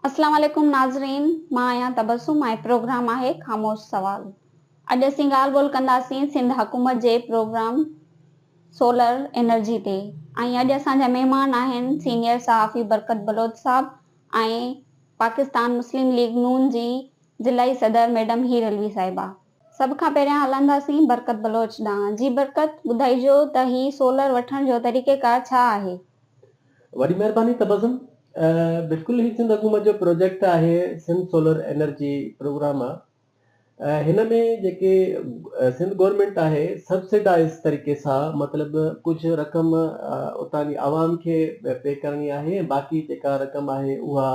اسلام عليڪم ناظرين مان آهيان تبسم ۽ پروگرام آهي خاموش سوال اڄ اسين ڳالهه ٻولهه ڪنداسين سنڌ حڪومت جي پروگرام سولر انرجي تي ۽ اڄ اسان جا مهمان آهن سينيئر صحافي برڪت بلوچ صاحب ۽ پاڪستان مسلم ليگ نون جي ضلعي صدر ميڊم هير علوي صاحبه. سڀ کان پهريان هلنداسين برڪت بلوچ ڏانهن جي برڪت ٻڌائجو ته هي سولر وٺڻ جو طريقيڪار ڇا آهي؟ وڏي مهرباني تبسم. بلڪل هي سنڌ حڪومت جو پروجيڪٽ آهي سنڌ سولر انرجي پروگرام آ هن ۾ جيڪي سنڌ گورنمينٽ آهي سبسڊائز طريقي سان مطلب ڪجهه رقم اتان جي عوام کي پي ڪرڻي آهي ۽ باقي جيڪا رقم آهي اها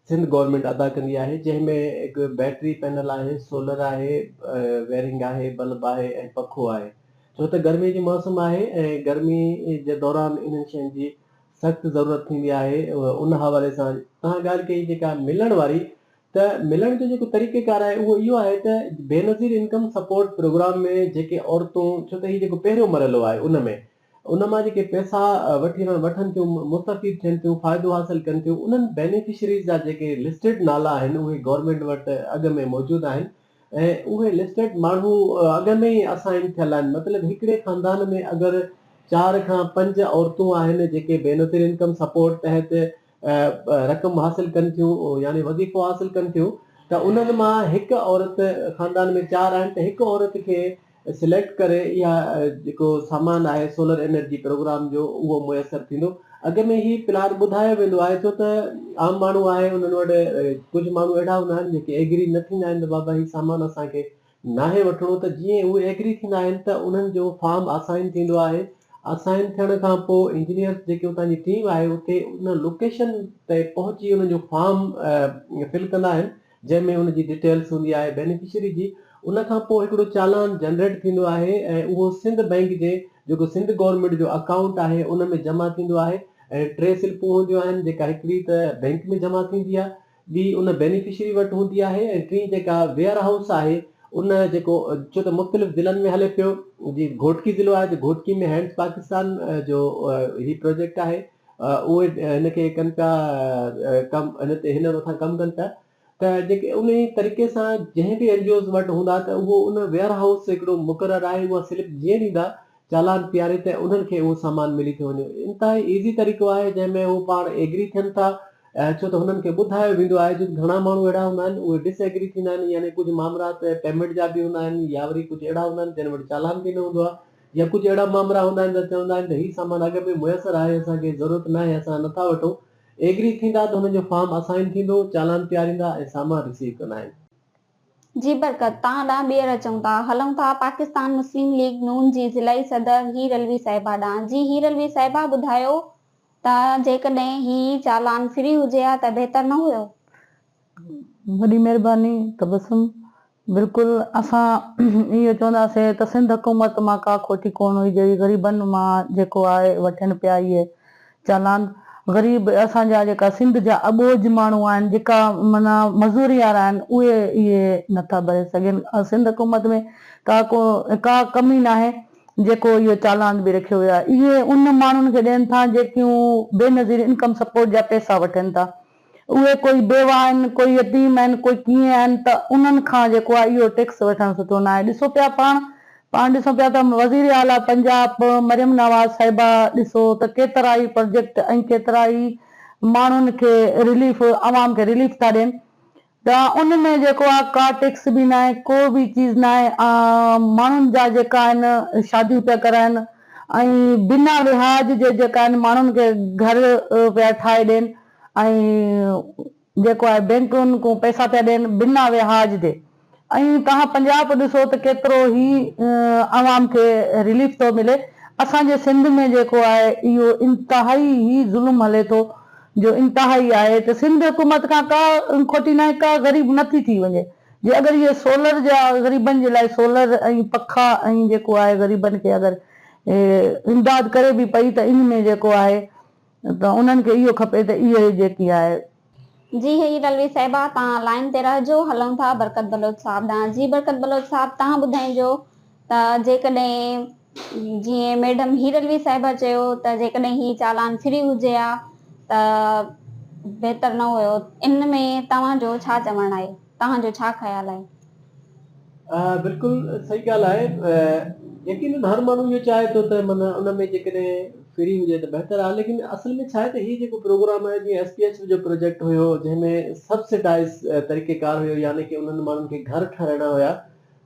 سنڌ گورنمينٽ ادا ڪندي آهي جنهن ۾ هڪ بيٽري پينل آهي سولر آهي ويئرنگ آهي بلب آهي ۽ پکو آهي ڇو ته گرمي جي موسم آهي ۽ گرمي جي دوران انهن شين جي سخت ضرورت ٿيندي آهي ان حوالي سان توهان ڳالهه ڪئي جيڪا ملڻ واري ته ملڻ جو جيڪو طريقه ڪار آهي اهو اهو آهي ته بينظير انڪم سپورٽ پروگرام ۾ جيڪي عورتون ڇو ته هي جيڪو پهريون مرحلو آهي ان ۾ ان مان جيڪي پئسا وٺي وٺن ٿيون مستفيد ٿين ٿيون فائدو حاصل ڪن ٿيون انهن بينيفشريز جا جيڪي لسٽيڊ نالا آهن اهي گورنمينٽ وٽ اڳ ۾ موجود آهن ۽ اهي لسٽيڊ ماڻهو اڳ ۾ ئي اسائن ٿيل آهن مطلب هڪڙي خاندان ۾ اگر چار کان پنج عورتون آهن جيڪي بينظير انڪم سپورٽ تحت رقم حاصل ڪن ٿيون يعني وظيفو حاصل ڪن ٿيون ته انهن مان هڪ عورت خاندان ۾ چار آهن ته هڪ عورت کي سليڪٽ ڪري اها جيڪو سامان آهي سولر انرجي پروگرام جو اهو ميسر ٿيندو. اڳ ۾ هي پلان ٻڌايو ويندو آهي ڇو ته عام ماڻهو آهي انهن وٽ ڪجهه ماڻهو اهڙا هوندا آهن جيڪي ايگري نه ٿيندا آهن ته بابا هي سامان اسان کي ناهي وٺڻو ته جيئن اهي ايگري ٿيندا آهن ته انهن جو فارم اسائن ٿيندو آهي اسائن ٿيڻ کان پوء انجنيئرس جيڪي اتان جي ٽيم آهي اتي ان لوڪيشن تي پهچي انهن جو فارم فل ڪندا آهن جنهن ۾ ان جي ڊيٽيلز هوندي آهي بينيفشري جي ان کان پوء هڪڙو چالان جنريٽ ٿيندو آهي ۽ اهو سنڌ بئنڪ جي جيڪو سنڌ گورنمينٽ جو اڪائونٽ آهي ان ۾ جمع ٿيندو آهي ۽ ٽي سلپون هونديون آهن جيڪا هڪڙي ته بئنڪ ۾ جمع ٿيندي آهي ٻي ان بينيفشري وٽ هوندي آهي ۽ ٽين جيڪا ويئر هائوس آهي ان جيڪو ڇو ته مختلف ضلعن ۾ هلي پيو جي گهوٽڪي ضلعو آهي ته گهوٽڪي ۾ هينڊز پاڪستان جو هي پروجيڪٽ آهي اهي هن کي ڪن پيا ڪم هن تي هن مٿان ڪم ڪن پيا ته جيڪي ان طريقي سان جنهن به اين جي اوز وٽ هوندا ته اهو ان ويئر هائوس هڪڙو مقرر آهي اها سلپ جيئن ڏيندا چالان پياري ته انهن کي اهو سامان ملي ٿو وڃي انتهائي ايزي طريقو آهي جنهن ۾ هو پاڻ ايگري ٿين ٿا ڇو ته هنن کي ٻڌايو ويندو آهي جو گهڻا ماڻهو اهڙا هوندا آهن اهي ڊس ايگري ٿيندا آهن يعني ڪجهه مامرا ته پيمينٽ جا به هوندا آهن يا وري ڪجهه اهڙا هوندا آهن جن وٽ چالان به نه هوندو آهي يا ڪجهه اهڙا مامرا هوندا آهن ته چوندا آهن ته هي سامان اڳ ۾ ميسر آهي اسان کي ضرورت ناهي اسان نٿا وٺون. ايگري ٿيندا ته هنن جو فارم اسائن ٿيندو، چالان پياريندا ۽ سامان رسيو ڪندا آهن. جي برڪت توهان ڏانهن ٻيهر اچون ٿا. هلون ٿا پاڪستان مسلم ليگ نون جي ضلعي صدر هير علوي صاحبه ڏانهن. جي هير علوي صاحبه ٻڌايو ته جيڪڏهن هي چالان فري هجي ها ته بهتر نه هيو؟ وڏي مهرباني تبسم. بلڪل اسان اهو چونداسين ته سنڌ حڪومت مان ڪا کوٽي ڪونه هئي جهڙي غريبن مان جيڪو آهي وٺين پيا اهي چالان غريب اسان جا جيڪا سنڌ جا اٻوجهه ماڻهو آهن جيڪا معنيٰ مزوري وارا آهن اهي اهي نٿا ڀري سگهن سنڌ حڪومت ۾ ڪا ڪو ڪا ڪمي ناهي جيڪو اهو چالان به رکيو ويو آهي اهي ان ماڻهن کي ڏين ٿا جيڪيون بينظير انڪم سپورٽ جا پئسا وٺن ٿا اهي ڪوئي بيوه آهن، ڪوئي يتيم آهن، ڪوئي ڪيئن آهن ته انهن کان جيڪو آهي اهو ٽيڪس وٺڻ سٺو ناهي. ڏسو پيا پاڻ پاڻ ڏسون پيا ته وزير اعليٰ پنجاب مريم نواز صاحبه ڏسو ته ڪيترا ئي پروجيڪٽ ۽ ڪيترا ئي ماڻهن کي رليف عوام کي رليف ٿا ڏين ته ان ۾ جيڪو آهي ڪا ٽيڪس به ناهي ڪو به چيز ناهي ماڻهن جا جيڪا آهن شاديون پيا ڪرائن ۽ بنا وهاج جي جيڪا آهن ماڻهن کي گهر پيا ٺاهي ڏين ۽ جيڪو آهي بينڪن کان پئسا پيا ڏين بنا وهاج جي ۽ توهان پنجاب ڏسو ته ڪيترو هي عوام کي رليف ٿو ملي اسان جي سنڌ ۾ جيڪو آهي اهو انتهائي هي ظلم هلي ٿو جو انتهائي آهي ته سنڌ حڪومت کان ڪا کوٽي ناهي ڪا غريب نٿي ٿي وڃي جي اگر اهي سولر جا غريبن جي لاء سولر ۽ پکا ۽ جيڪو آهي غريبن کي اگر امداد ڪري به پئي ته ان ۾ جيڪو آهي ته انهن کي اهو کپي ته اهي جيڪي آهي. جي هي رلوي صاحبه توهان لائين تي رهجو هلون ٿا برڪت بلوچ صاحب ڏانهن جي برڪت بلوچ صاحب توهان ٻڌائينجو ته جيڪڏهن جيئن ميڊم هيرلوي صاحبه چيو ته جيڪڏهن هي چالان فري هجي ها ته بهتر نه هيو ان ۾ توهان جو ڇا چوڻ آهي توهان جو ڇا خيال آهي؟ بلڪل صحيح ڳالهه آهي يقينن هر ماڻهو اهو چاهي ٿو ته معنيٰ ان ۾ جيڪڏهن فري هجي ته بهتر آهي ليڪن اصل ۾ ڇا آهي ته هي جيڪو پروگرام آهي جيئن ايس پي ايڇ جو پروجيڪٽ هيو جنهن ۾ سبسڊائز طريقيڪار هيو يعني ڪي انهن ماڻهن کي گهر ٺهرائڻا هيا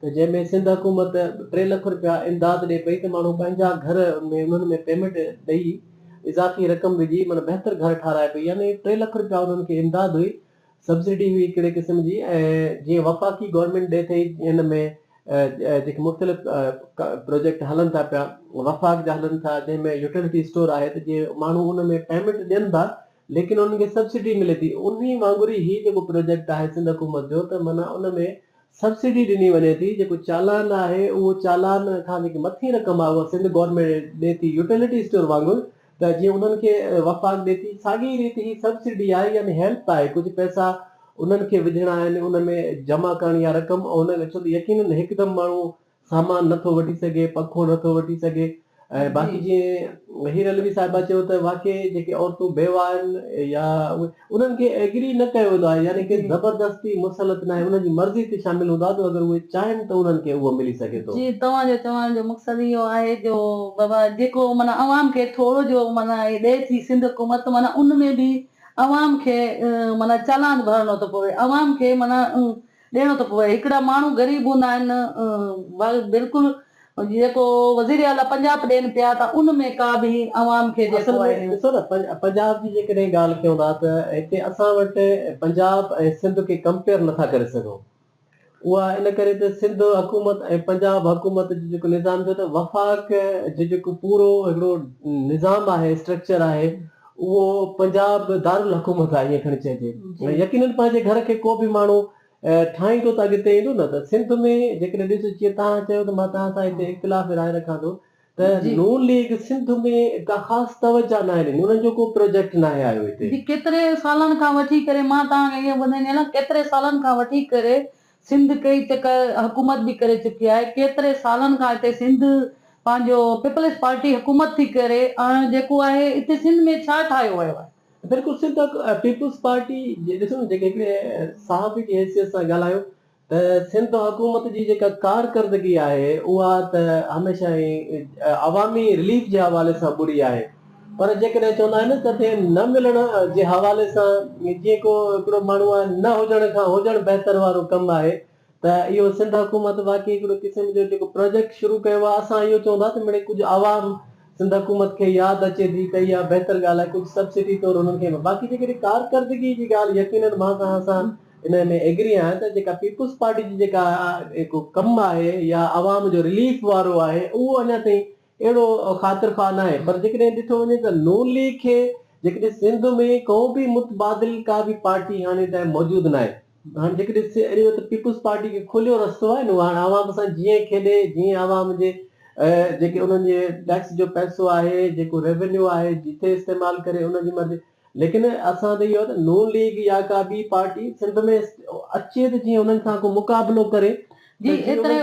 ته جنهن ۾ سنڌ حڪومت 3 لک رپيا امداد ڏئي پئي ته ماڻهو پنهنجا گهر ۾ انهن ۾ پيمينٽ ڏئي اضافي رقم وجهي معنيٰ بهتر گهر ٺهرائي پئي يعني 3 لک رپيا انهن کي امداد هئي سبسڊي هئي ڪهڙي قسم جي ۽ جيئن وفاقي گورنمينٽ ڏئي ٿي ان ۾ جيڪي مختلف پروجيڪٽ هلن ٿا پيا وفاق جا هلن ٿا جنهن ۾ يوٽيلٽي اسٽور آهي ته جيئن ماڻهو ان ۾ پيمينٽ ڏين ٿا ليڪن انهن کي سبسڊي ملي ٿي انهي وانگر ئي هي جيڪو پروجيڪٽ آهي سنڌ حڪومت جو ته معنيٰ ان ۾ سبسڊي ڏني وڃي ٿي جيڪو چالان آهي اهو چالان کان جيڪي مٿين رقم آهي اها سنڌ گورنمينٽ ڏئي ٿي يوٽيلٽي اسٽور وانگر ته جيئن انهن کي وفاق ڏئي ٿي ساڳي ريت هي سبسڊي آهي يعني هيلپ آهي ڪجهه پئسا انهن کي وجهڻا آهن ان ۾ جمع ڪرڻي آهي رقم ۽ ان ڇو ته يقينن هڪدم ماڻهو سامان نٿو وٺي سگهي پکو نٿو وٺي سگهي ۽ باقي جيئن هير علوي صاحبه چيو ته واقعي جيڪي عورتون بيوه آهن يا انهن کي ايگري نه ڪيو ويندو آهي يعني ڪي زبردستي مسلط ناهي انهن جي مرضي تي شامل هوندو آهي ته اگر اهي چاهين ته انهن کي اهو ملي سگهي ٿو. جي توهان جو چوڻ جو مقصد اهو آهي جو بابا جيڪو معنيٰ عوام کي ٿورو جو معنيٰ اهي ڏئي ٿي سنڌ حڪومت معنيٰ ان ۾ به عوام کي معنيٰ چالان ڀرڻو ٿو پوي عوام کي معنيٰ ڏيڻو ٿو پوي هڪڙا ماڻهو غريب هوندا آهن بلڪل جيڪو وزير اعليٰ پنجاب ڏين پيا ته ان ۾ ڪا به عوام کي اصل جيڪو ۾ آهي. ڏسو نه پنجاب جي جيڪڏهن ڳالهه ڪيون ٿا ته هتي اسان وٽ پنجاب ۽ سنڌ کي ڪمپيئر نٿا ڪري سگهون اها ان ڪري ته سنڌ حڪومت ۽ پنجاب حڪومت جو جيڪو نظام ٿيو ته وفاق جو جيڪو پورو هڪڙو نظام آهي اسٽرڪچر آهي اهو پنجاب دارالحڪومت آهي ائين کڻي چئجي يقينن پنهنجي گهر کي ڪو به ماڻهو ٺاهيندو ته اڳتي ايندو نه ته سنڌ ۾ جيڪڏهن ڏسو جيئن توهان چيو ته مان توهان سان هتي اختلاف راء رکان ٿو ته نون ليگ سنڌ ۾ ڪا خاص توجه ناهي ڏني انهن جو ڪو پروجيڪٽ ناهي آيو هتي. جي ڪيتري سالن کان وٺي ڪري مان توهان کي اهو ٻڌائيندي هلان ڪيتري سالن کان وٺي ڪري سنڌ ڪئي چڪر حڪومت به ڪري چڪي آهي ڪيتري سالن کان هتي سنڌ پنهنجو پيپلز پارٽي حڪومت ٿي ڪري ۽ جيڪو آهي هتي سنڌ ۾ ڇا ٺاهيو ويو آهي. بلڪل سنڌ پيپلز پارٽي ڏسو نه جيڪي هڪڙي صحافي جي حيثيت سان ڳالهايو ته سنڌ حڪومت جي جيڪا ڪارڪردگي آهي اها ته هميشه ئي عوامي رليف جي حوالي سان ٻڙي آهي پر جيڪڏهن چوندا آهن نه ڪٿي نه ملڻ جي حوالي سان جيئن ڪو هڪڙو ماڻهو آهي نه هجڻ کان هجڻ بهتر وارو ڪم آهي ته اهو سنڌ حڪومت واقعي هڪڙو قسم جو جيڪو پروجيڪٽ شروع ڪيو آهي اسان اهو چوندا ته مڙئي ڪجهه عوام سنڌ حڪومت کي ياد اچي ٿي ته اها بهتر ڳالهه آهي ڪجهه سبسڊي طور انهن کي باقي جيڪڏهن ڪارڪردگي جي ڳالهه يقينن مان توهان سان ان ۾ ايگري آهيان ته جيڪا پيپلز پارٽي جي جيڪا هڪ ڪم آهي يا عوام جو رليف وارو آهي اهو اڃا تائين اهڙو خاطر خواهه ناهي پر جيڪڏهن ڏٺو وڃي ته نون ليگ کي جيڪڏهن سنڌ ۾ ڪو به متبادل ڪا به پارٽي هاڻي تائين موجود ناهي هاڻي جيڪڏهن اهڙي ته پيپلز پارٽي کي کليو رستو آهي نه هاڻي عوام سان جيئن کيڏي جيئن عوام جي جيڪي انهن جي ٽيڪس جو پئسو آهي جيڪو ريونيو آهي جتي استعمال ڪري ان جي مرضي ليڪن اسان ته اهو ته نون ليگ يا ڪا ٻي پارٽي سنڌ ۾ اچي ته جيئن انهن سان ڪو مقابلو ڪري جي ايتري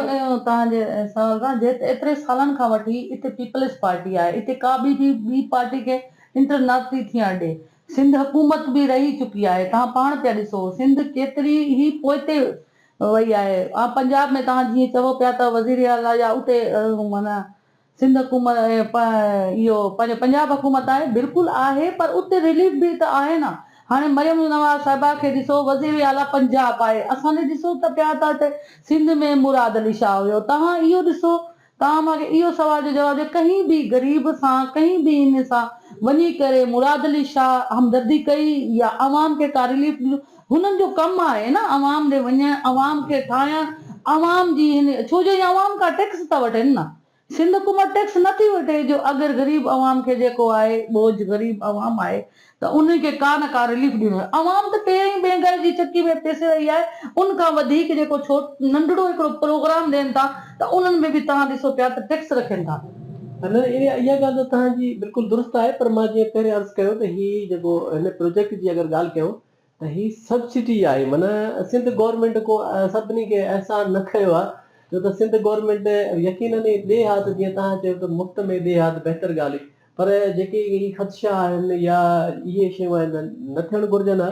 توهان جي سوال سان جي ايتري سالن کان وٺي اتي پيپلز پارٽي آهي اتي ڪا ٻي به ٻي پارٽي کي انٽر نه ٿي ٿيڻ ڏي سنڌ حڪومت به رهي چڪي آهي توهان پاڻ پيا ڏسو سنڌ ڪيتري ئي پوئتي وئي آهي پنجاب ۾ توهان جيئن چئو پيا ته وزير اعليٰ يا اتي معنيٰ سنڌ حڪومت اهو پنهنجو پنجاب حڪومت آهي بلڪل آهي پر اتي رليف به ته آهي نه هاڻي مريم نواز صاحبه کي ڏسو وزير اعليٰ پنجاب آهي اسان ڏي ڏسو ته پيا ٿا ته سنڌ ۾ مراد علي شاهه هيو توهان اهو ڏسو توهان مان کي اهو سوال جو جواب ڏيو ڪنهن به غريب سان ڪنهن به ان سان وڃي ڪري مراد علي شاهه همدردي ڪئي يا عوام کي ڪا رليف ڏنو هنن جو ڪم آهي نه عوام ڏي وڃڻ عوام کي ٺاهڻ عوام جي هن ڇو جو هي عوام کان ٽيڪس ٿا وٺن نه سنڌ حڪومت ٽيڪس نه ٿي وٺي جو اگر غريب عوام کي جيڪو آهي ٻوجھ غريب عوام آهي ته انهن کي ڪا نه ڪا رليف ڏنو عوام ته پهرين ئي مهنگائي جي چڪي ۾ پيسي رهي آهي ان کان وڌيڪ جيڪو ڇو ننڍڙو هڪڙو پروگرام ڏين ٿا ته انهن ۾ به توهان ڏسو پيا ته ٽيڪس رکين ٿا. نه اها ڳالهه ته توهان جي بلڪل درست آهي پر مان جيئن پهرين عرض ڪيو ته هي جيڪو هن پروجيڪٽ جي اگر ڳالهه ڪيون ته هي سبسڊي آهي معنيٰ سنڌ گورنمينٽ ڪو سڀني کي احسان نه ڪيو آهي ڇو ته سنڌ گورنمينٽ يقينن ئي ڏي ها ته جيئن توهان چيو ته مفت ۾ ڏي ها ته بهتر ڳالهه هئي. پر جيڪي هي خدشا آهن يا اهي شيون آهن نه ٿيڻ گهرجن ها.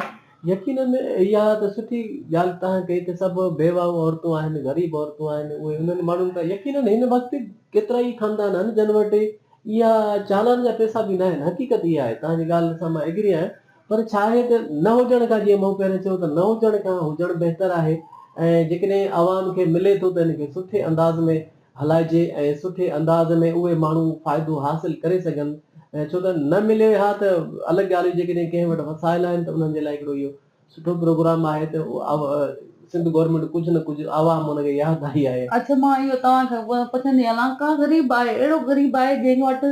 يقينن اها ته سٺي ڳالهه توهان ڪئي ته سڀ بيواهه عورتون آهن، غريب عورتون آهن، اهي انهن ماڻهن تان يقينن هن وقت ڪيترائي خاندان آهن جن وٽ اها چالان جا پئسا به ناهن، حقيقت اها آهي، توهان جي ڳالهه سان مان ايگري آهيان پر ڇا آهي ته نه هجڻ کان جيئن مون پهرين چيو ته نه هجڻ کان هجڻ بهتر آهي ۽ جيڪڏهن عوام کي ملي ٿو ته ان کي سٺي انداز ۾ هلائجي ۽ سٺي انداز ۾ اهي ماڻهو فائدو حاصل ڪري سگهن ۽ ڇو ته نه ملي ها ته الڳ ڳالهه هئي جيڪڏهن ڪنهن وٽ وسائل آهن ته انهن جي لاء هڪڙو اهو سٺو پروگرام آهي ته سنڌ گورنمينٽ ڪجهه نه ڪجهه عوام ان کي ياد آئي آهي. اڇا مان اهو توهان کان پڇندي هلان ڪا غريب آهي اهڙو غريب آهي جنهن وٽ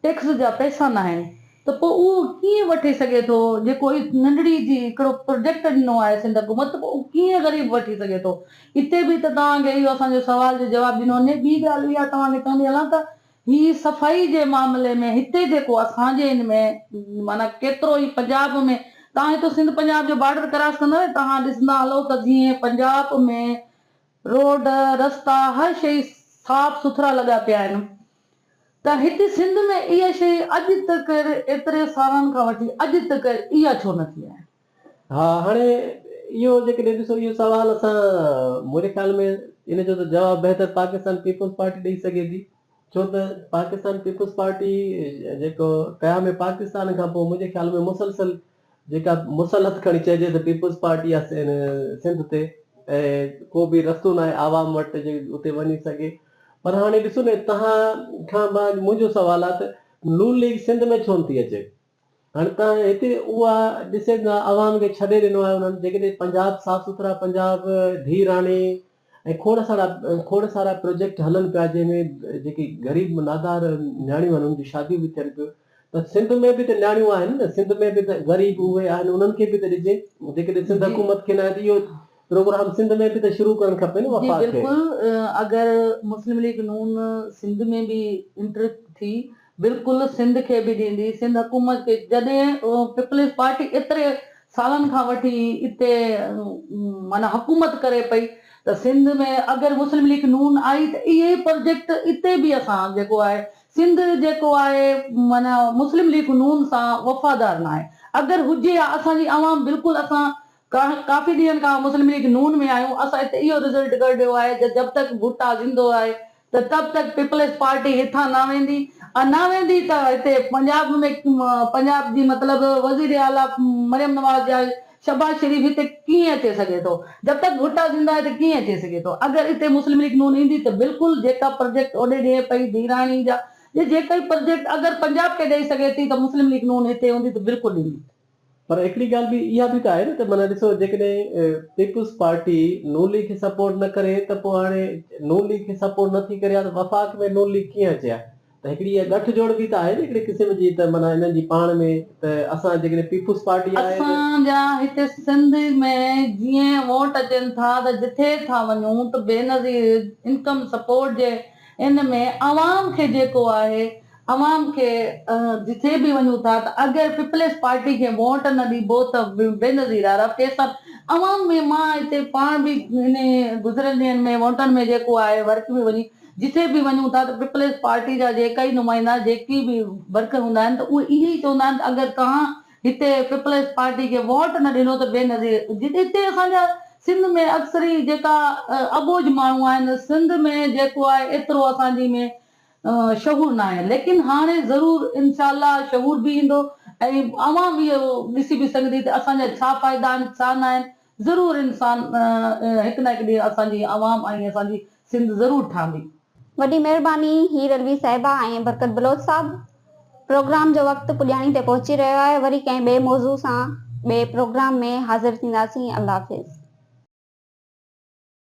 ٽيڪس جا پئسا ناهن ته پوء اهو ڪيئن وٺي سگهي ٿو جيڪو ننڍڙي جي هڪڙو پروجيڪٽ ڏنو آهي سنڌ حڪومت ته پوء اهو ڪيئن غريب وٺي سگهي ٿو اتي به ته توهان کي اهو اسان جو سوال جو جواب ڏنو وڃي ٻي ڳالهه اها توهان کي چوندي هلان ته هي صفائي جي معاملي ۾ هتي جيڪو اسان جي ان ۾ معنيٰ ڪيترو ئي پنجاب ۾ توهان هتو سنڌ پنجاب جو بارڊر ڪراس ڪندؤ توهان ڏسندا هلو ته جيئن پنجاب ۾ روڊ رستا هر شئي صاف سٿرا لڳا پيا آهن ته هتي سنڌ ۾ اها شيء اڄ تڪ ايتري سالن کان وٺي اڄ تڪ اها ڇو نه ٿي آهي؟ ها هاڻي اهو جيڪڏهن ڏسو اهو سوال اسان منهنجي خيال ۾ ان جو ته جواب بهتر پاڪستان پيپلز پارٽي ڏئي سگهي ٿي ڇو ته پاڪستان پيپلز پارٽي جيڪو قيام پاڪستان کان پوء منهنجي خيال ۾ مسلسل جيڪا مسلط کڻي چئجي ته پيپلز پارٽي آ سنڌ تي ۽ ڪو به رستو ناهي عوام وٽ جي اتي وڃي سگهي پر هاڻي ڏسو نه تهان کان منهنجو سوال آ ته نون ليگ سنڌ ۾ ڇو نٿي اچي هاڻي تهان هتي اها ڏسي نه عوام کي ڇڏي ڏنو آهي انهن جيڪڏهن پنجاب صاف سٿرا پنجاب ڌي راڻي ۽ کوڙ سارا کوڙ سارا پروجيڪٽ هلن پيا جنهن ۾ جيڪي غريب نادار نياڻيون آهن انهن جون شاديون به ٿين پيون ته سنڌ ۾ به ته نياڻيون آهن نه سنڌ ۾ به ته غريب اهي آهن انهن کي به ته ڏجي جيڪڏهن سنڌ حڪومت کي ناهي ته اهو پروگرام سنڌ ۾ به ته شروع ڪرڻ کپي نه جي وفاق کي. بلڪل اگر مسلم ليگ نون سنڌ ۾ به انٽر ٿي بلڪل سنڌ کي به ڏيندي سنڌ حڪومت کي جڏهن پيپلز پارٽي ايتري سالن کان وٺي اتي معنيٰ حڪومت ڪري پئي ته سنڌ ۾ اگر مسلم ليگ نون آئي ته اهي ئي پروجيڪٽ اتي به اسان جيڪو آهي سنڌ جيڪو آهي معنيٰ مسلم ليگ نون سان وفادار ناهي اگر هجي ها اسان جي عوام بلڪل اسان ڪافي ڏينهن کان مسلم ليگ نون ۾ آهيون اسان اتي اهو رزلٽ ڪڍيو آهي ته جب تڪ ڀٽا زندو آهي ته تب تڪ پيپلز پارٽي هتان نه ويندي ۽ نه ويندي ته هتي پنجاب ۾ پنجاب جي مطلب وزير اعليٰ مريم نواز يا شهباز شريف هتي ڪيئن اچي سگهي ٿو جب تڪ ڀٽا زنده آهي ته ڪيئن اچي سگهي ٿو اگر هتي مسلم ليگ نون ايندي ته بلڪل جيڪا پروجيڪٽ اوڏي ڏئي پئي ڌيراڻي جا جي جيڪا پروجيڪٽ اگر پنجاب کي ڏئي سگهي ٿي ته مسلم ليگ نون هتي هوندي ته بلڪل ڏيندي. پر هڪڙي ڳالهه به اها به ته آهي نه ته معنيٰ ڏسو جيڪڏهن پيپلز پارٽي نون ليگ کي سپورٽ نه ڪري ته پوء هاڻي نون ليگ کي سپورٽ نه ٿي ڪري ها ته وفاق ۾ نون ليگ ڪيئن اچي ها ته هڪڙي اها ڳٺ جوڙ به ته آهي نه هڪڙي قسم جي ته معنيٰ انهن جي پاڻ ۾ ته اسان جيڪڏهن پيپلز پارٽي آهي ته. اسان جا هتي سنڌ ۾ جيئن ووٽ اچن ٿا ته جٿي ٿا وڃون ته بينظير انڪم سپورٽ جي ان ۾ عوام کي جيڪو آهي عوام کي جٿي به وڃون ٿا ته اگر پيپلز پارٽي کي ووٽ نه ڏبو ته بينظير وارا پيسا عوام ۾ مان هتي پاڻ به ان گذريل ڏينهن ۾ ووٽن ۾ جيڪو آهي ورڪ ۾ وڃي جٿي به وڃون ٿا ته پيپلز پارٽي جا جيڪا ئي نمائندا جيڪي به ورڪر هوندا آهن ته اهي اهي ئي چوندا آهن ته اگر توهان هتي پيپلز پارٽي کي ووٽ نه ڏنو ته بينظير هتي اسان جا سنڌ ۾ اڪثري جيڪا اٻوجهه ماڻهو آهن سنڌ ۾ جيڪو آهي ايترو اسان جي ۾ شعور ناهي ليڪن هاڻي ضرور انشاء الله شعور به ايندو ۽ عوام اهو ڏسي به سگهندي ته اسان جا ڇا فائدا آهن ڇا ناهن ضرور انسان هڪ نه هڪ ڏينهن اسان جي عوام ۽ اسان جي سنڌ ضرور ٺهندي. وڏي مهرباني هير علوي صاحبه ۽ برڪت بلوچ صاحب پروگرام جو وقت پڄاڻي تي پهچي رهيو آهي وري ڪنهن ٻئي موضوع سان ٻئي پروگرام ۾ حاضر ٿينداسين الله حافظ.